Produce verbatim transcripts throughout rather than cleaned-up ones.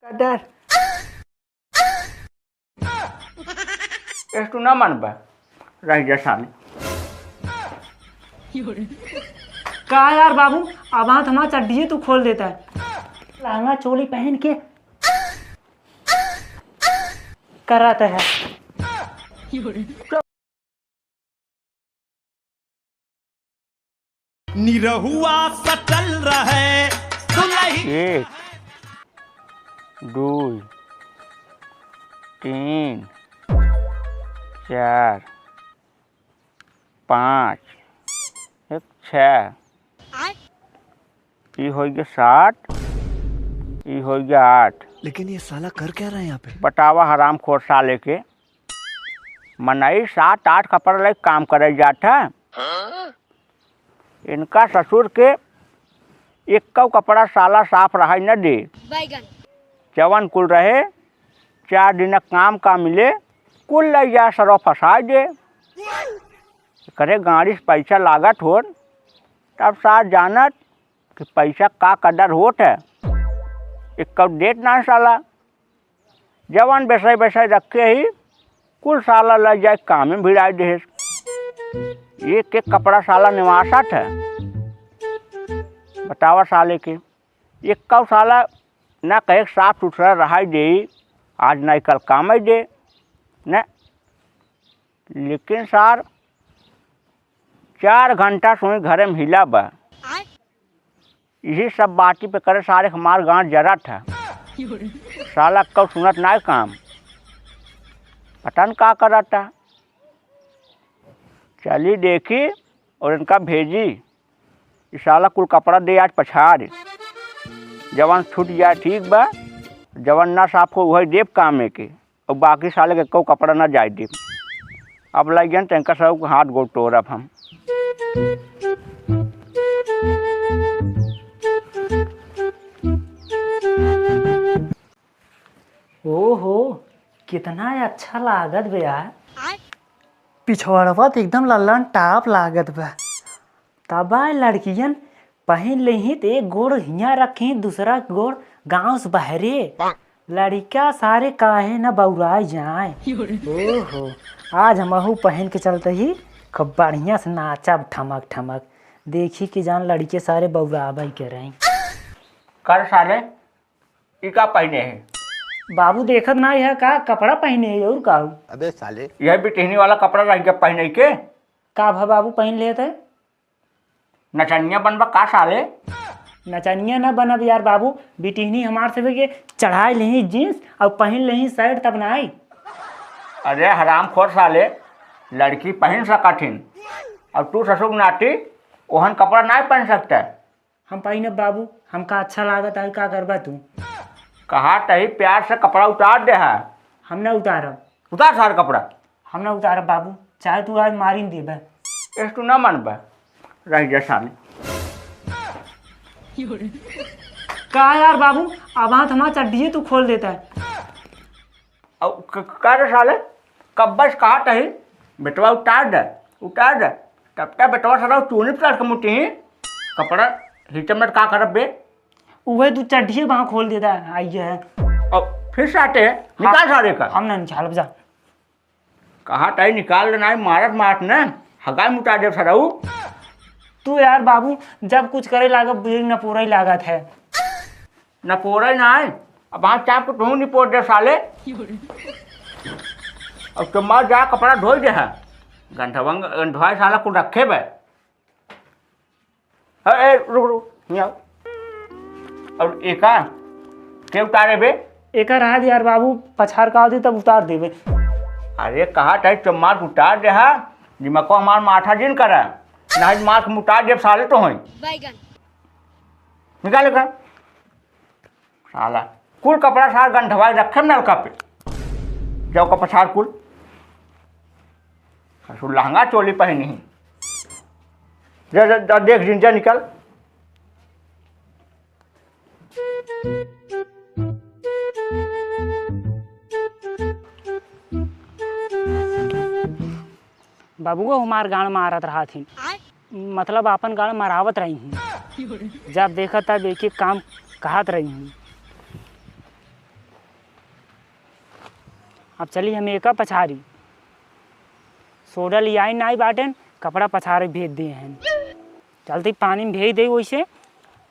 डर। एस तू ना मानबा, रह जा साले। का यार बाबू, अब हाथ हमार चड्डिये तू खोल देता है। लहंगा चोली पहन के कराता है। निरहुआ सटल रहे दुलही। एक, दुई, तीन, चार, पाँच, एक, छः। ई होइ गया सात, ई होइ गया आठ। लेकिन ये साला कर क्या रहा है यहाँ पे? बतावा हरामखोर साले के। मनई सात आठ कपड़ा लइके काम करे जात है। इनका ससुर के एक्कउ कपड़ा साला साफ रहइ न दे। बैगन। जवन कुल रहे, चार दिन काम का मिले, कुल लइ जा सरवा फँसाइ दे। करे गाड़ी से पैसा लागत होत, तब सार जानत कि पैसा का कदर होत है। एक्कउ देत ना साला। जवन बेसइ बेसइ रखे ही, कुल साला लइ जाए कामे में भिड़ाइ देहेस। एक एक कपड़ा साला निवासत है। बतावा साले के, एक्कउ साला ना कहे के साफ सुथरा रहइ देई, आज नाहीं कल कामइ दे, न। लेकिन सार चार घंटा से वहीं घरे में हिला बा। आय। इही सब बाती पे करे सारे हमार गाँव जरत है। साला कब सुनत नाहीं काम, पता न का करत है। चली देखी और इनका भेजी, ई साला कुल कपड़ा दे आज पछाड़। जवन छूट जाए ठीक बा, जवन ना साफ हो उहइ देब कामे के। अउर बाकी साले के एक्कउ कपड़ा ना जाए देब। अब लइ गएन त इनका सब हाथ गोड़ तोड़ब हम। ओहो, कितना अच्छा लागत बे यार। पिछवड़वा त एकदम लल्लन टाप लागत बा। तब लड़कियन पहिन लेही त एक गोड़ हियाँ रखी, दूसरा गोड़ गाँव से बहरे। लड़िका सारे काहे न बउराइ जाए। ओहो, आज हमहू पहिन के चलत ही, खूब बढ़िया से नाचब ठमक ठमक। देखी कि जान लड़िके सारे बउराबइ करइँ। कर साले, ई का पहिने है? बाबू देखत नाहीं है का कपड़ा पहिने है अउर का? अबे साले। यह बिटिहनी वाला कपड़ा रह गया पहिने के? का भा बाबू पहिन लेत है? नचनिया बनबा का साले? नचनिया न बनब यार बाबू, बिटिहनी हमार सबे के चढ़ाइ लेही jeans अउर पहिन लेही shirt तब नाहीं। अरे हरामखोर साले, लड़की पहिन सकत हिन, अउर तू ससुर नाती ओहन कपड़ा नाहीं पहिन सकत। हम पहिनब बाबू, हमका अच्छा लागत है, का करबा तू? कहा तही प्यार से कपड़ा उतार देहा। हम ना उतारब। उतार सारा कपड़ा। हम ना उतारब बाबू, चाहे तू आज मारिन देबे। एस तू ना मानबा, रह जा साले। का यार बाबू, अब हाथ हमार चड्डिये तू खोल देता है। अउ क-, का रे साले, कब्बस कहा तही, बेटवा उतार दे, उतार दे। तब तक बेटवा साला चूनी पचास के मुट्ठी ही, कपड़ा हिते मत का करब बे? उहे तू चड्ढिए बाँह खोल देता है, आइए है। अब फिर से आते हैं, निकाल हाँ, सारे का। हम ना निकालब जा। कहा तही निकाल लेना है, मारत मारत न, हगाई मुता देब सरऊ। तू यार बाबू, जब कुछ करे लागत, बुझे न पूरा ही लागत है। न पोरे ना है। अब हाथ चाप के तू नहीं पोर दे साले। अब तो मार जा कपड़ा धोई दे है। गंधवा, गंधवा साला कुल रखे बे। ए, ए, रुक, रुक, हियाँ आओ। अब एका के उतारे बे? एका रहा दे यार बाबू, पछार का होती तब उतार देबे। अरे कहा तही चमार उतार दे हा, दिमाग को हमार माथा जिन करा। नहीं मार के मुतार देब साले तो होई। बैगन। निकाल एका। साला, कुल कपड़ा सार गंधवाई रखे नलका पे। जाओ का पछार कुल। ससुर लहंगा चोली पहनी ही। जा, जा, जा, देख जिन, जा निकल। बाबुओ हमार गाड़ मारत रहत हिन। आय। मतलब आपन गाड़ मरावत रही हिन। जब देखा तब एक एक काम कहत रही हिन। अब चली हम एका पछारी। सोडा लियाई नाई बाटेन, कपड़ा पछारे भेज दे हैं। चलती पानी में भेज दे, वैसे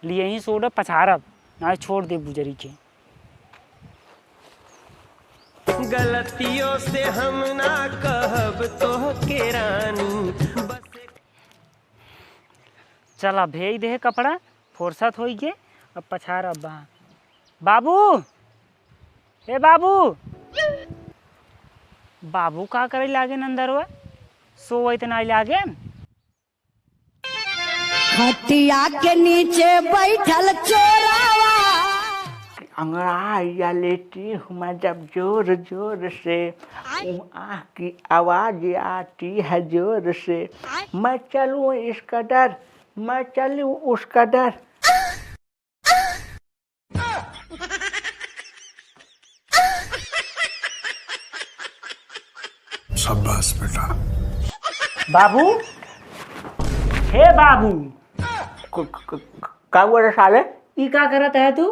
लिए ही सोडा पछारब, नाई छोड़ दे बुजरी के। गलतियों से हम ना कहब तोहके रानी, बस। चला भेज दे कपड़ा, फुर्सत होई के अब पछारब बा। बाबू, ए बाबू, बाबू का करे लागे अंदरवा? सोवत नाई लागे। खटिया के नीचे बैठल चोरावा। अंगड़ाइया लेती हूँ मैं जब जोर जोर से, आय। ऊ आह की आवाज आती है जोर से। आय। मैं चलूँ इस कदर, मैं चलूँ उस कदर। शाबाश बेटा। बाबू, हे बाबू। क-, क-, क-, का हुआ रे साले? ई का करत है तू?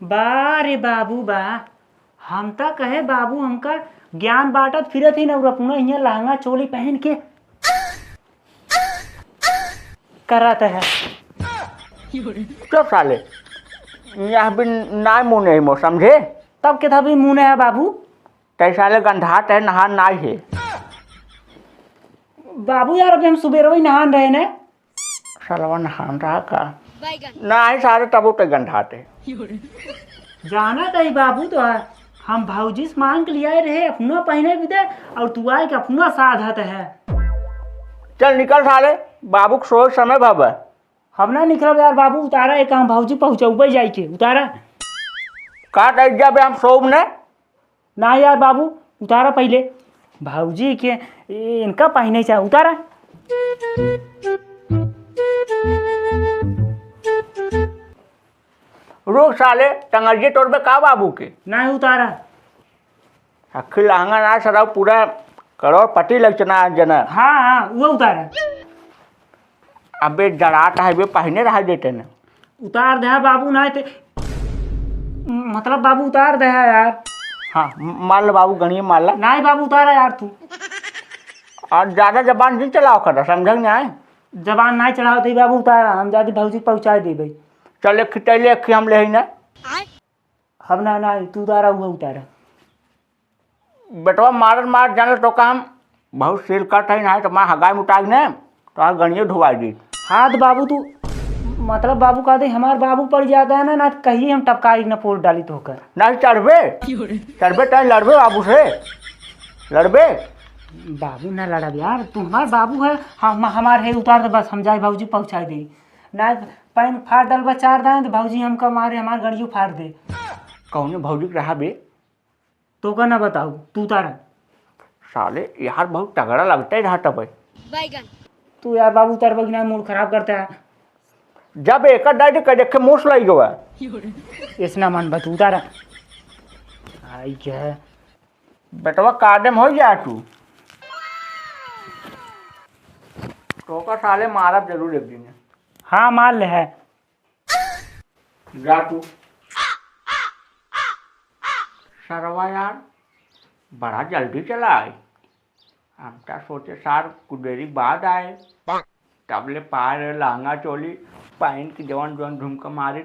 बा रे बाबू बा, हम त कहे बाबू हमका ज्ञान बांटत फिरत ही न, और अपना हियाँ लहंगा चोली पहन के करत है। चुप साले, यह भी नाय मुने है मो, समझे? तब के था भी मुने है बाबू? तै साले गंधात है, नहान नाय है। बाबू यार, अभी हम सुबेरवा ही नहान रहे ने। सालवा नहान रहा का? बैगन। नाय सारे, तबो तै गंधात है। जानत ही बाबू, तो हम भौजी से मांग के लियाए रहे अपना पहने भी दे, और तू आए के अपना साधत है। चल निकल साले, बाबू के सोए समय भव है। हम ना निकलब यार बाबू, उतारा एक हम भौजी पहुँचौबे जाई के, उतारा। का कह जब हम सोब ने? ना यार बाबू, उतारा पहिले। भौजी के इनका पहिने चाहे, उतारा। रुक साले, टंगरिये तोड़बे का बाबू के? ना उतारा। आखिर लहंगा ना सराव पूरा करोड़पति लग चना जना। हाँ, हाँ, वो उतारा। अबे जड़ात है बे, पहिने रहा देते न। उतार दे बाबू, नाय ते, मतलब बाबू उतार दे यार। हाँ, म-, मार ले बाबू, गणिये मार ले। नाय बाबू, उतारा यार तू। और ज्यादा जबान नहीं चलाओ कर, समझ में आए? जबान नाय चलाओ तो बाबू उतारा, हम जाती भौजी पहुँचा देबे। चल एक खिचैले एक हम ले ही ना। हम ना, ना, तू उतारा, हुआ उतारा। बेटवा मारन मार जाने तो काम बहुत सिर कट है, नहीं तो माँ हगाई मुटाग ने तो आज गणिये ढुआई दी। हाथ बाबू तू, मतलब बाबू कह दे, हमार बाबू पड़ जाता है ना, ना तो कहिए हम टपकाई न पोल डाली तो होकर। नहीं चढ़बे, चढ़बे तय लड़बे बाबू से, लड़बे। बाबू ना लड़ब यार, तू हमार बाबू है, हम, हमार है उतार दे बस, हम जाए भौजी पहुँचाई दे। ना पैन फाड़ डलबा चार दाएं तो भौजी हमका मारे, हमार गड़ियो फाड़ दे। कौने भौजी के रहा बे? तो का ना बताऊ, तू उतारा। साले यार बहुत तगड़ा लगता है रहा तब। बैगन। तू यार बाबू उतार बगना मूड खराब करता है। जब एक डाइट कर देखे मोस लाई गवा। इसना मन बा, तू उतारा। आई क्या? बेटवा कादम हो जा तू। तो का साले मारब जरूर एक दिन। हाँ, मार ले है। जा तू। सरवा यार, बड़ा जल्दी चला आए। हम तो सोचे सार कुछ देरी बाद आए। तब ले पार लहंगा चोली पहन के जवन जवन झुमका मारे।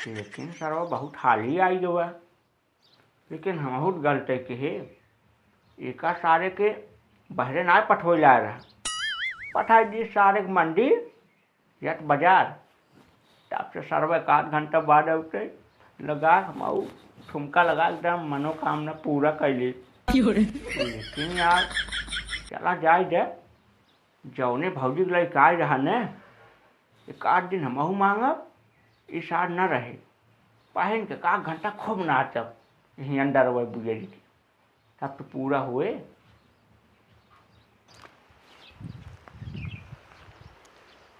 लेकिन सरवा बहुत हाली आई गवा। लेकिन हमहू त गलते के हे, एका सारे के बहरे ना पठोइला रहा, पठाई दी सारे के मंडी या त बाजार। तब से सरवा एक आध घंटा बाद उठे लगा, हमहू ठुमका लगा एकदम मनोकामना पूरा कैली। क्यों रे? लेकिन यार चला जाए दे, जौने भौजी के लइका आए रहा ने, एक आध दिन हमहू मांगब, ई सार न रहे। पहन के का घंटा खूब नाचब, यहीं अंदर वही बुझे जी। तब तो पूरा हुए।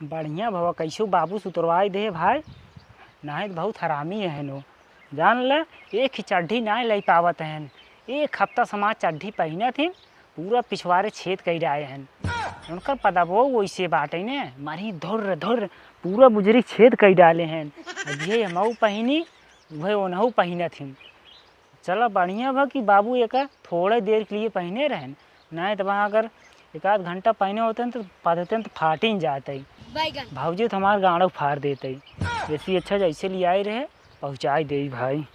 बढ़िया भवा, कैसो बाबू सुतरवाई दे भाई, नाहीं तो बहुत हरामी है नो। जान ले, एक ही चड्ढी नाहीं लई पावत हैं। एक हफ्ता समाज चड्ढी पहिनत ही, पूरा पिछवारे छेद कई डाले हैं। उनकर पदबो वैसे बाटे ने, मारी धुर्र धुर्र, पूरा बुजरी छेद कई डाले हैं। अब ये हमहू पहिनी, वह ओनहू पहिनत ही। चला, बढ़िया भा कि बाबू एका थोड़े देर के लिए पहिने रहेन, नाहीं त वहाँ अगर एक आध घंटा पहिने होतेन त पहनतेन त फाटिन जातइ। भौजी त हमार गाँड़ो फार देतइ। जैसे अच्छा जैसे लियाए रहे, पहुँचाइ देई भाई।